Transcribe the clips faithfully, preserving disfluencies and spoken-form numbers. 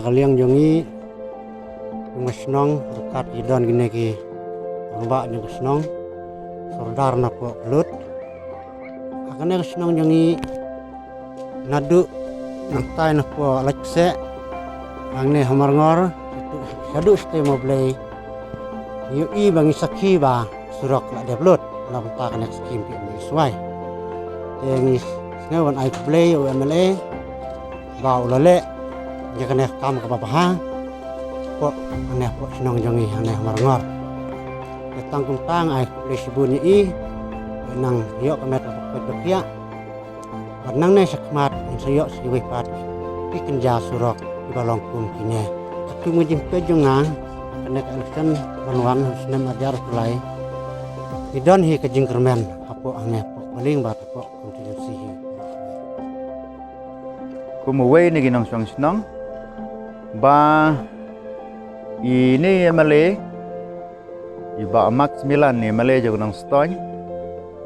Ka liang jong ngi, ka shnong, ryngkat ki don kine ki rangbah jong ka shnong, sordar na poh Plut. Ha kane ka shnong jong ngi, naduh nangtai na poh Laitkaseh, hangne ha Marngor, shaduh shatei Mawblei, ngi ïohi ba ngi sakhi ba surok la dep lut na bynta kane ka skim P M G S Y. Te ngi sngew ban ai khublei ïa u M L A ba u la leh ïa kane ka kam kaba bha hapoh kane, hapoh shnong jong ngi hangne ha Marngor. Te tang kumta nga ai khublei shibun ïa i, nang ïoh ka met kaba koit ba khiah. Bad nangne shakhmat ngin sa ïoh sa kiwei pat ki kynja surok kiba long kum kine. Katkum ka jingpeit jong nga, kane ka election ban wan ha u snem ar hajar arphew lai, ngi don hi ka jingkyrmen hapoh hangne hapoh Baling bad hapoh constituency hi. Kum uwei na ki nongshong shnong, ba ine i M L A, i Bah Max Milan, i M L A jong ka Nongstoiñ,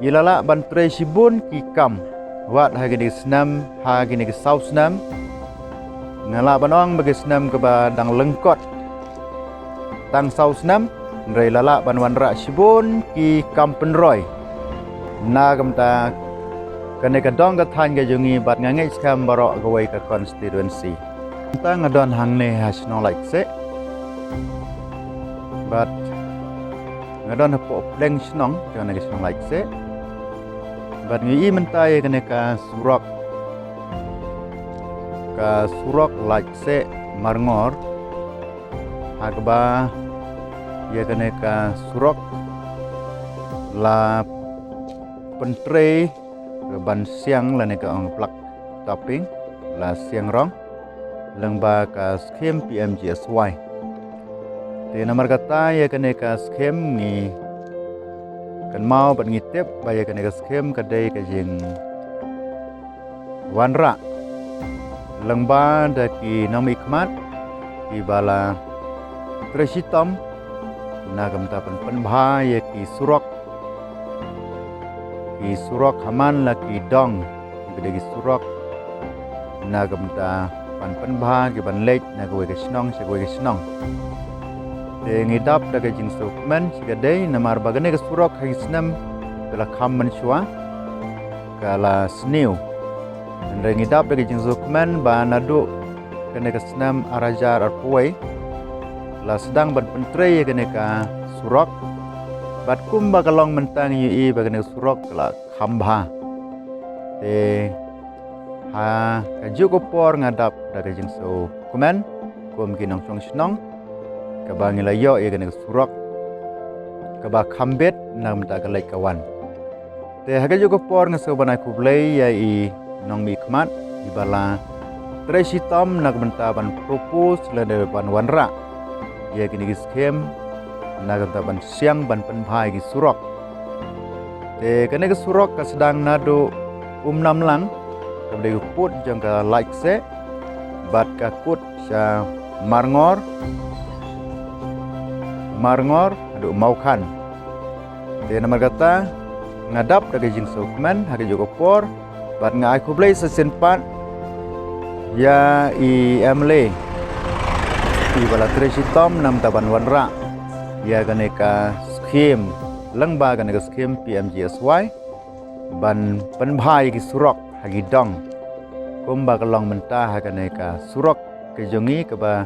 i la lah ban trei shibun ki kam, wat ha kine ki snem, ha kine ki saw snem. Nga lah ban ong ba ki snem kaba dang lyngkot tang saw snem, hynrei la lah ban wanrah shibun ki kam pynroi na ka bynta kane ka dong ka thaiñ ka jong ngi, bad nga ngeit skhem baroh kawei ka constituency. Mynta nga don hangne ha shnong Laitkaseh, bad nga don hapoh pleng shnong jong kane ka shnong Laitkaseh. Bad ngi ïohi mynta ïa kane ka surok, ka surok Laitkaseh Marngor, ha kaba ïa kane ka surok la pyntrei ka ban siang lane ka ong black topping, la siang rong lyngba ka skim P M G S Y. Te namar kata ïa kane ka skim ngi kynmaw bad ngi tip ba ïa kane ka skim ka dei ka jingwanrah lyngba da ki nongmihkhmat kiba la trei shitom na ka bynta ban pynbha ïa ki surok, ki surok ha man la ki dong, kiba dei ki surok na ka bynta ban pynbha, ki ban leit na kawei ka shnong sha kawei ka shnong. Te ngi dap da ka jingsngewkmen shikatdei namar ba kane ka surok ha ki snem ka la kham mynshuwa ka la sniew. Hynrei ngi dap da ka jingsngewkmen ba naduh kane ka snem ar hajar arphew wei la sdang ban pyntrei ïa kane ka surok, bad kumba ka long mynta ngi ïohi ba kane ka surok ka la kham bha. Te ha kajuh ka por nga dap da ka jingsngewkmen kum ki nongshong shnong kaba ngi la ïoh ïa kane ka surok kaba kham bit na ka bynta ka leit ka wan. Te ha kajuh ka por nga sngew ban ai khublei ïa i nongmihkhmat iba la trei shitom na ka bynta ban propose lane ban wanrah ïa kine ki skim na ka bynta ban siang ban pynbha ïa ki surok. Te kane ka surok ka sdang naduh Umnamlang, kaba dei ka pud jong ka Laitkaseh, bad ka kut sha Marngor, Marngor haduh Mawkhan. Te namar kata nga dap da ka jingsngewkmen ha kajuh ka por, bad nga ai khublei sa shisien pat ïa i M L A iba la trei shitom na ka bynta ban wanrah ïa kane ka skim, lyngba kane ka skim P M G S Y, ban pynbha ïa ki surok ha ki dong, kumba ka long mynta ha kane ka surok ka jong ngi kaba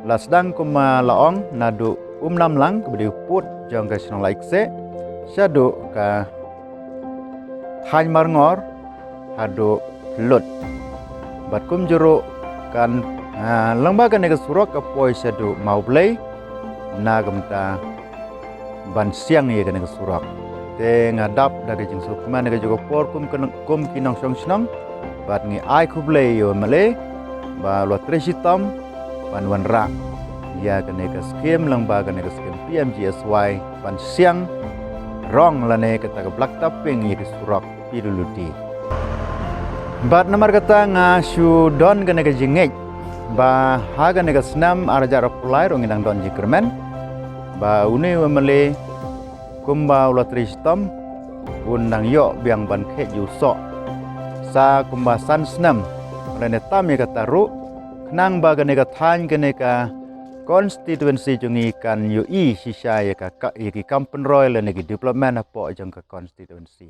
la sdang kumba la ong naduh Umnamlang, kaba dei u pud jong ka shnong Laitkaseh, shaduh ka thaiñ Marngor haduh Lut. Bad kumjuh ruh kan, ah, lyngba kane ka surok ka poi shaduh Mawblei na ka bynta ban siang ïa kane ka surok. Te nga dap da ka jingsngewkmen ha kajuh ka por kum ki nong-, kum ki nongshong shnong, bad ngi ai khublei ïa u M L A ba u la trei shitom ban wanrah ïa kane ka skim, lyngba kane ka skim P M G S Y, ban siang rong lane kata ka black topping ïa ka surok P W D. Bad namar kata nga shu don kane ka jingngeit ba ha kane ka snem ar hajar arphew lai ruh ngi dang don jingkyrmen ba une u M L A kumba u la trei shitom un dang ïoh biang ban kheit ïa u soh sa kumba san snem, lane tam ïa kata ruh khnang ba kane ka thaiñ, kane ka constituency jong ngi kan ïohi shisha ïa ka, ka ïa ki kam pynroi lane ki development hapoh jong ka constituency.